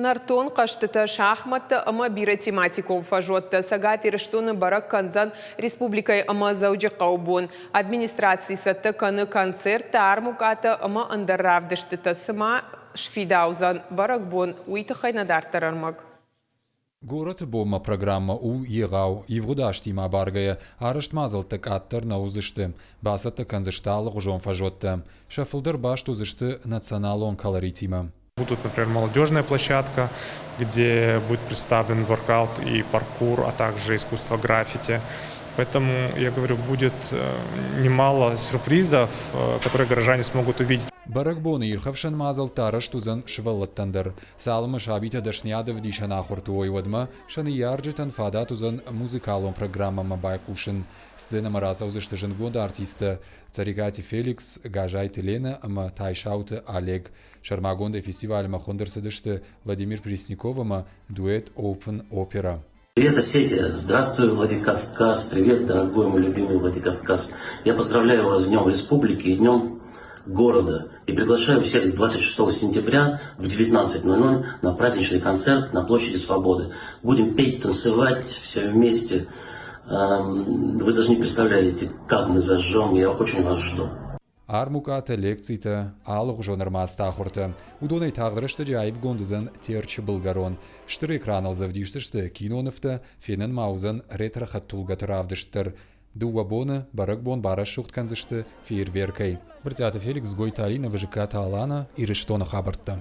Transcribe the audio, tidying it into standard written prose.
Нӕртон хъӕзтытӕ, шахмӕттӕ ӕмӕ бирӕ тематикон фӕзуӕттӕ Цӕгат Ирыстоны бӕрӕг кӕндзӕн республикӕйы ӕмӕ Дзӕуджыхъӕуы бон. Администраци цӕттӕ кӕны концерттӕ, армукъатӕ ӕмӕ ӕндӕр равдыстытӕ. Цыма сфидаудзӕн бӕрӕгбон, уый тыххӕй нӕ дарддӕр ӕрмӕг. Горӕты бонмӕ программӕ у егъау. Ивгъуыд азтимӕ абаргӕйӕ, арӕзт мадзӕлттӕ къаддӕр нӕ уыдзысты. Бацӕттӕ кӕндзысты алыгъуызон фӕзуӕттӕ. Сӕ фылдӕр баст уыдзысты националон колоритимӕ. Будут, например, молодежная площадка, где будет представлен воркаут и паркур, а также искусство граффити. Поэтому, я говорю, будет немало сюрпризов, которые горожане смогут увидеть. Бӕрӕгбоны ирхӕфсӕн мадзӕлттӕ арӕзт уыдзӕн сывӕллӕттӕн дӕр. Цалынмӕ сабитӕ дӕсныйад ӕвдисӕн ахуырты уой, уӕдмӕ сӕ ныййарджытӕн фадат уыдзӕн музыкалон программӕмӕ байхъусын. Сценӕмӕ рацӕудзысты зындгонд артисттӕ Цӕрикъати Феликс, Газайты Ленӕ ӕмӕ Тайсауты Олег. Сӕрмагондӕй фестивальмӕ хуынд ӕрцыдысты Владимир Пресняков ӕмӕ дуэт Open Opera. Привет, Осетия! Здравствуй, Владикавказ! Привет, дорогой мой любимый Владикавказ! Я поздравляю вас с Днем Республики и Днем города и приглашаю всех 26 сентября в 19.00 на праздничный концерт на площади Свободы. Будем петь, танцевать все вместе. Вы даже не представляете, как мы зажжем. Я очень вас жду. Армукъатӕ, лекцитӕ, алыгъуызон ӕрмадзты ахуыртӕ. Уыдонӕй тагъд рӕстӕджы аивгонд уыдзӕн Терчы былгӕрон. Стыр экраныл дзы ӕвдисдзысты кинонывтӕ, фенӕн ма уыдзӕн ретро-хӕдтулгӕты равдыст дӕр. Дыууӕ боны бӕрӕгбон барӕсугъд кӕндзысты фейерверкӕй. Брытъиаты Феликс, Гойты Алинӕ, Вызыккаты Алана, Ирыстоны хабӕрттӕ.